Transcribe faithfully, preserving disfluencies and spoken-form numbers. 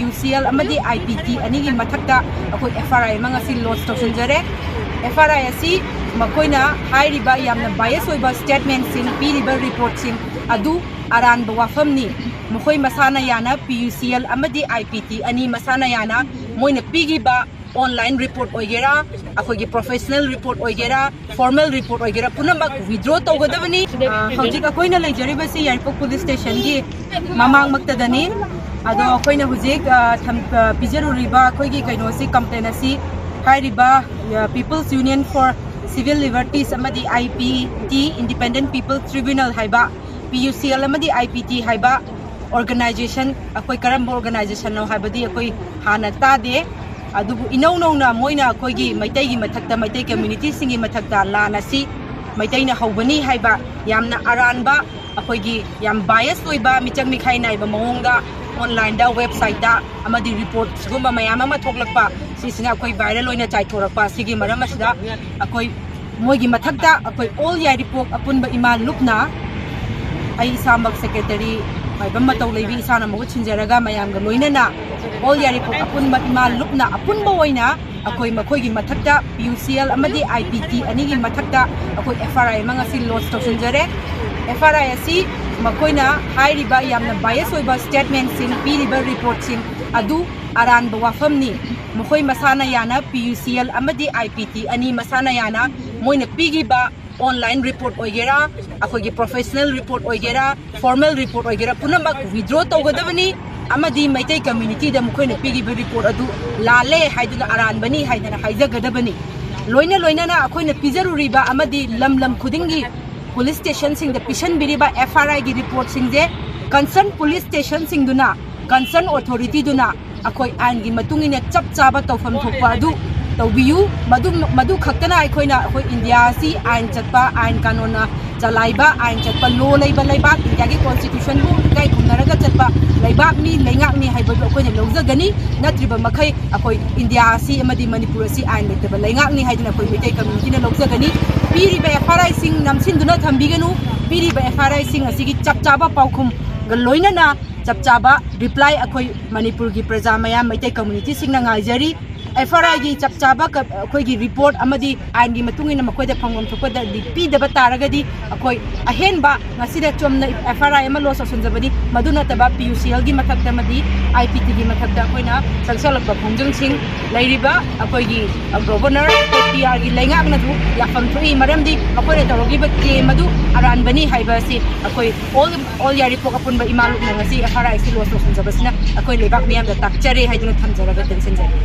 U C L ꯑꯃꯗꯤ I P T ꯑꯅꯤꯒꯤ ꯃꯊꯛꯇ ꯑꯩꯈꯣꯏ ꯑꯦꯐ ꯑꯥꯏ ꯑꯥꯔ ꯑꯥꯏ ꯑꯃ ꯉꯁꯤ ꯂꯣꯟꯆ ꯇꯧꯁꯤꯟꯖꯔꯦ꯫ ꯑꯦꯐ ꯑꯥꯏ ꯑꯥꯔ ꯑꯥꯏ ꯑꯁꯤ ꯃꯈꯣꯏꯅ ꯍꯥꯏꯔꯤꯕ ꯌꯥꯝꯅ ꯕꯥꯏꯁ ꯑꯣꯏꯕ ꯁ꯭ꯇꯦꯠꯃꯦꯟꯁꯤꯡ, ꯄꯤꯔꯤꯕ ꯔꯤꯄꯣꯔꯠꯁꯤꯡ ꯑꯗꯨ ꯑꯔꯥꯟꯕ ꯋꯥꯐꯝꯅꯤ꯫ ꯃꯈꯣꯏ ꯃꯁꯥꯅ ꯌꯥꯅ ꯄꯤ ꯌꯨ ꯁꯤ ꯑꯦꯜ ꯑꯃꯗꯤ ꯑꯥꯏ ꯄꯤ ꯇꯤ ꯑꯅꯤ ꯃꯁꯥꯅ ꯌꯥꯅ ꯃꯣꯏꯅ ꯄꯤꯈꯤꯕ ꯑꯣꯟꯂꯥꯏꯟ ꯔꯤꯄꯣꯔꯠ ꯑꯣꯏꯒꯦꯔꯥ, ꯑꯩꯈꯣꯏꯒꯤ ꯄ꯭ꯔꯣꯐꯦꯁꯅꯦꯜ ꯔꯤꯄꯣꯔꯠ ꯑꯣꯏꯒꯦꯔꯥ, ꯐꯣꯔꯃꯦꯜ ꯔꯤꯄꯣꯔꯠ ꯑꯣꯏꯒꯦꯔꯥ, ꯄꯨꯝꯅꯃꯛ ꯋꯤꯗ꯭ꯔꯣ ꯇꯧꯒꯗꯕꯅꯤ꯫ ꯑ, ꯍꯧꯖꯤꯛ ꯑꯩꯈꯣꯏꯅ ꯂꯩꯖꯔꯤꯕꯁꯤ ꯌꯥꯏꯔꯤꯄꯣꯛ ꯄꯨꯂꯤꯁ ꯁ꯭ꯇꯦꯁꯟꯒꯤ ꯃꯃꯥꯡꯃꯛꯇꯗꯅꯤ꯫ ꯑꯗꯣ ꯑꯩꯈꯣꯏꯅ ꯍꯧꯖꯤꯛ, ꯑ, ꯊꯝ-, ꯑ, ꯄꯤꯖꯔꯨꯔꯤꯕ ꯑꯩꯈꯣꯏꯒꯤ ꯀꯩꯅꯣꯁꯤ, ꯀꯝꯄ꯭ꯂꯦꯟ ꯑꯁꯤ ꯍꯥꯏꯔꯤꯕ, ꯑ, People's Union for Civil Liberties ꯑꯃꯗꯤ I P T, Independent People Tribunal ꯍꯥꯏꯕ, ꯄꯤ ꯌꯨ ꯁꯤ ꯑꯦꯜ ꯑꯃꯗꯤ ꯑꯥꯏ ꯄꯤ ꯇꯤ ꯍꯥꯏꯕ ꯑꯣꯔꯒꯅꯥꯏꯖꯦꯁꯟ, ꯑꯩꯈꯣꯏ ꯀꯔꯝꯕ ꯑꯣꯔꯒꯅꯥꯏꯖꯦꯁꯟꯅꯣ ꯍꯥꯏꯕꯗꯤ ꯑꯩꯈꯣꯏ ꯍꯥꯟꯅ ꯇꯥꯗꯦ꯫ ꯑꯗꯨꯕꯨ ꯏꯅꯧ ꯅꯧꯅ ꯃꯣꯏꯅ ꯑꯩꯈꯣꯏꯒꯤ ꯃꯩꯇꯩꯒꯤ ꯃꯊꯛꯇ, ꯃꯩꯇꯩ ꯀꯝꯃ꯭ꯌꯨꯅꯤꯇꯤꯁꯤꯡꯒꯤ ꯃꯊꯛꯇ ꯂꯥꯟ ꯑꯁꯤ ꯃꯩꯇꯩꯅ ꯍꯧꯕꯅꯤ ꯍꯥꯏꯕ ꯌꯥꯝꯅ ꯑꯔꯥꯟꯕ, ꯑꯩꯈꯣꯏꯒꯤ ꯌꯥꯝ ꯕꯥꯏꯁ ꯑꯣꯏꯕ, ꯃꯤꯆꯪ ꯃꯤꯈꯥꯏ ꯅꯥꯏꯕ ꯃꯑꯣꯡꯗ ꯑꯣꯟꯂꯥꯏꯟꯗ, ꯋꯦꯕꯁꯥꯏꯠꯇ ꯑꯃꯗꯤ ꯔꯤꯄꯣꯔꯠ ꯁꯤꯒꯨꯝꯕ ꯃꯌꯥꯝ ꯑꯃ ꯊꯣꯛꯂꯛꯄ, ꯁꯤꯁꯤꯅ ꯑꯩꯈꯣꯏ ꯚꯥꯏꯔꯦꯜ ꯑꯣꯏꯅ ꯆꯥꯏꯊꯣꯔꯛꯄ꯫ ꯁꯤꯒꯤ ꯃꯔꯝ ꯑꯁꯤꯗ ꯑꯩꯈꯣꯏ ꯃꯣꯏꯒꯤ ꯃꯊꯛꯇ ꯑꯩꯈꯣꯏ ꯑꯣꯜ ꯌꯥꯏꯔꯤꯄꯣꯛ ꯑꯄꯨꯟꯕ ꯏꯃꯥ ꯂꯨꯞꯅ, ꯑꯩ ꯏꯁꯥꯃꯛ ꯁꯦꯀ꯭ꯔꯦꯇꯔꯤ ꯃꯥꯏꯕꯝ ꯃꯇꯧ ꯂꯩꯕꯤ ꯏꯁꯥꯅ ꯃꯍꯨꯠ ꯁꯤꯟꯖꯔꯒ ꯃꯌꯥꯝꯒ ꯂꯣꯏꯅꯅ ꯑꯣꯜ ꯌꯥꯏꯔꯤꯄꯣꯛ ꯑꯄꯨꯟꯕ ꯏꯃꯥ ꯂꯨꯞꯅ ꯑꯄꯨꯟꯕ ꯑꯣꯏꯅ ꯑꯩꯈꯣꯏ ꯃꯈꯣꯏꯒꯤ ꯃꯊꯛꯇ ꯄꯤ ꯌꯨ ꯁꯤ ꯑꯦꯜ ꯑꯃꯗꯤ ꯑꯥꯏ ꯄꯤ ꯇꯤ ꯑꯅꯤꯒꯤ ꯃꯊꯛꯇ ꯑꯩꯈꯣꯏ ꯑꯦꯐ ꯑꯥꯏ ꯑꯥꯔ ꯑꯥꯏ ꯑꯃ ꯉꯁꯤ ꯂꯣꯟꯆ ꯇꯧꯁꯤꯟꯖꯔꯦ꯫ ꯑꯦꯐ ꯑꯥꯏ ꯑꯥꯔ ꯑꯥꯏ ꯑꯁꯤ ꯃꯈꯣꯏꯅ ꯍꯥꯏꯔꯤꯕ ꯌꯥꯝꯅ ꯕꯥꯏꯁ ꯑꯣꯏꯕ ꯁ꯭ꯇꯦꯠꯃꯦꯟꯁꯤꯡ, ꯄꯤꯔꯤꯕ ꯔꯤꯄꯣꯔꯠꯁꯤꯡ ꯑꯗꯨ ꯑꯔꯥꯟꯕ ꯋꯥꯐꯝꯅꯤ꯫ ꯃꯈꯣꯏ ꯃꯁꯥꯅ ꯌꯥꯅ ꯄꯤ ꯌꯨ ꯁꯤ ꯑꯦꯜ ꯑꯃꯗꯤ ꯑꯥꯏ ꯄꯤ ꯇꯤ ꯑꯅꯤ ꯃꯁꯥꯅ ꯌꯥꯅ ꯃꯣꯏꯅ ꯄꯤꯈꯤꯕ ꯑꯣꯟꯂꯥꯏꯟ ꯔꯤꯄꯣꯔꯠ ꯑꯣꯏꯒꯦꯔꯥ, ꯑꯩꯈꯣꯏꯒꯤ ꯄ꯭ꯔꯣꯐꯦꯁꯅꯦꯜ ꯔꯤꯄꯣꯔꯠ ꯑꯣꯏꯒꯦꯔꯥ, ꯐꯣꯔꯃꯦꯜ ꯔꯤꯄꯣꯔꯠ ꯑꯣꯏꯒꯦꯔꯥ, ꯄꯨꯝꯅꯃꯛ ꯋꯤꯗ꯭ꯔꯣ ꯇꯧꯒꯗꯕꯅꯤ꯫ ꯑꯃꯗꯤ ꯃꯩꯇꯩ ꯀꯝꯃ꯭ꯌꯨꯅꯤꯇꯤꯗ ꯃꯈꯣꯏꯅ ꯄꯤꯈꯤꯕ ꯔꯤꯄꯣꯔꯠ ꯑꯗꯨ ꯂꯥꯜꯂꯦ ꯍꯥꯏꯗꯨꯅ, ꯑꯔꯥꯟꯕꯅꯤ ꯍꯥꯏꯗꯅ ꯍꯥꯏꯖꯒꯗꯕꯅꯤ꯫ ꯂꯣꯏꯅ ꯂꯣꯏꯅꯅ ꯑꯩꯈꯣꯏꯅ ꯄꯤꯖꯔꯨꯔꯤꯕ ꯑꯃꯗꯤ ꯂꯝ ꯂꯝ ꯈꯨꯗꯤꯡꯒꯤ ꯄꯨꯂꯤꯁ ꯁ꯭ꯇꯦꯁꯟꯁꯤꯡꯗ ꯄꯤꯁꯟꯕꯤꯔꯤꯕ ꯑꯦꯐ ꯑꯥꯏ ꯑꯥꯔ ꯑꯥꯏꯒꯤ ꯔꯤꯄꯣꯔꯠꯁꯤꯡꯁꯦ ꯀꯟꯁꯔꯟ ꯄꯨꯂꯤꯁ ꯁ꯭ꯇꯦꯁꯟꯁꯤꯡꯗꯨꯅ, ꯀꯟꯁꯔꯟ ꯑꯣꯊꯣꯔꯤꯇꯤꯗꯨꯅ ꯑꯩꯈꯣꯏ ꯑꯥꯏꯟꯒꯤ ꯃꯇꯨꯡ ꯏꯟꯅ ꯆꯞ ꯆꯥꯕ ꯇꯧꯐꯝ ꯊꯣꯛꯄ ꯑꯗꯨ ꯇꯧꯕꯤꯌꯨ꯫ ꯃꯗꯨ, ꯃꯗꯨ ꯈꯛꯇꯅ ꯑꯩꯈꯣꯏꯅ, ꯑꯩꯈꯣꯏ ꯏꯟꯗꯤꯌꯥ ꯑꯁꯤ ꯑꯥꯏꯟ ꯆꯠꯄ, ꯑꯥꯏꯟ ꯀꯥꯅꯣꯟꯅ ꯆꯂꯥꯏꯕ, ꯑꯥꯏꯟ ꯆꯠꯄ, ꯂꯣ ꯂꯩꯕ ꯂꯩꯕꯥꯛ, ꯏꯟꯗꯤꯌꯥꯒꯤ ꯀꯣꯟꯁꯇꯤꯇ꯭ꯌꯨꯁꯟꯕꯨ ꯏꯀꯥꯏ ꯈꯨꯝꯅꯔꯒ ꯆꯠꯄ ꯂꯩꯕꯥꯛꯅꯤ, ꯂꯩꯉꯥꯛꯅꯤ ꯍꯥꯏꯕꯗꯨ ꯑꯩꯈꯣꯏꯅ ꯂꯧꯖꯒꯅꯤ꯫ ꯅꯠꯇ꯭ꯔꯤꯕ ꯃꯈꯩ ꯑꯩꯈꯣꯏ ꯏꯟꯗꯤꯌꯥ ꯑꯁꯤ ꯑꯃꯗꯤ ꯃꯅꯤꯄꯨꯔ ꯑꯁꯤ ꯑꯥꯏꯟ ꯂꯩꯇꯕ ꯂꯩꯉꯥꯛꯅꯤ ꯍꯥꯏꯗꯨꯅ ꯑꯩꯈꯣꯏ ꯃꯩꯇꯩ ꯀꯝꯃ꯭ꯌꯨꯅꯤꯇꯤꯅ ꯂꯧꯖꯒꯅꯤ꯫ ꯄꯤꯔꯤꯕ ꯑꯦꯐ ꯑꯥꯏ ꯑꯥꯔ ꯑꯥꯏꯁꯤꯡ ꯅꯝꯁꯤꯟꯗꯨꯅ ꯊꯝꯕꯤꯒꯅꯨ꯫ ꯄꯤꯔꯤꯕ ꯑꯦꯐ ꯑꯥꯏ ꯑꯥꯔ ꯑꯥꯏꯁꯤꯡ ꯑꯁꯤꯒꯤ ꯆꯞ ꯆꯥꯕ ꯄꯥꯎꯈꯨꯝꯒ ꯂꯣꯏꯅꯅ ꯆꯞ ꯆꯥꯕ ꯔꯤꯄ꯭ꯂꯥꯏ ꯑꯩꯈꯣꯏ ꯃꯅꯤꯄꯨꯔꯒꯤ ꯄ꯭ꯔꯖꯥ ꯃꯌꯥꯝ, ꯃꯩꯇꯩ ꯀꯝꯃ꯭ꯌꯨꯅꯤꯇꯤꯁꯤꯡꯅ ꯉꯥꯏꯖꯔꯤ꯫ ꯑꯦꯐ ꯑꯥꯔ ꯑꯥꯏꯒꯤ ꯆꯞ ꯆꯥꯕ ꯀ-, ꯑꯩꯈꯣꯏꯒꯤ ꯔꯤꯄꯣꯔꯠ ꯑꯃꯗꯤ ꯑꯥꯏꯟꯒꯤ ꯃꯇꯨꯡ ꯏꯟꯅ ꯃꯈꯣꯏꯗ ꯐꯪꯐꯝ ꯊꯣꯛꯄꯗꯗꯤ ꯄꯤꯗꯕ ꯇꯥꯔꯒꯗꯤ ꯑꯩꯈꯣꯏ ꯑꯍꯦꯟꯕ ꯉꯁꯤꯗ ꯆꯨꯝꯅ ꯑꯦꯐ ꯑꯥꯏ ꯑꯥꯔ ꯑꯃ ꯂꯣꯟꯁ ꯇꯧꯁꯤꯟꯖꯕꯅꯤ꯫ ꯃꯗꯨ ꯅꯠꯇꯕ ꯄꯤ ꯌꯨ ꯁꯤ ꯑꯦꯜꯒꯤ ꯃꯊꯛꯇ ꯑꯃꯗꯤ ꯑꯥꯏ ꯄꯤ ꯇꯤꯒꯤ ꯃꯊꯛꯇ ꯑꯩꯈꯣꯏꯅ ꯆꯪꯁꯜꯂꯛꯄ ꯈꯣꯡꯖꯪꯁꯤꯡ ꯂꯩꯔꯤꯕ ꯑꯩꯈꯣꯏꯒꯤ ꯒꯣꯕꯔꯅꯔ, ꯄꯤ ꯑꯥꯔꯒꯤ ꯂꯩꯉꯥꯛꯅꯁꯨ ꯌꯥꯐꯝ ꯊꯣꯛꯏ꯫ ꯃꯔꯝꯗꯤ ꯃꯈꯣꯏꯅ ꯇꯧꯔꯛꯂꯤꯕ ꯀ꯭ꯂꯦꯝ ꯑꯗꯨ ꯑꯔꯥꯟꯕꯅꯤ ꯍꯥꯏꯕ ꯑꯁꯤ ꯑꯩꯈꯣꯏ ꯑꯣꯜ, ꯑꯣꯜ ꯌꯥꯏꯔꯤꯄꯣꯛ ꯑꯄꯨꯟꯕ ꯏꯃꯥ ꯂꯨꯞꯅ ꯉꯁꯤ ꯑꯦꯐ ꯑꯥꯏ ꯑꯥꯔ ꯑꯁꯤ ꯂꯣꯟꯁ ꯇꯧꯁꯤꯟꯖꯕꯁꯤꯅ ꯑꯩꯈꯣꯏ ꯂꯩꯕꯥꯛ ꯃꯤꯌꯥꯝꯗ ꯇꯥꯛꯆꯔꯦ ꯍꯥꯏꯗꯨꯅ ꯊꯝꯖꯔꯒ ꯇꯦꯟꯁꯤꯟꯖꯔꯤ꯫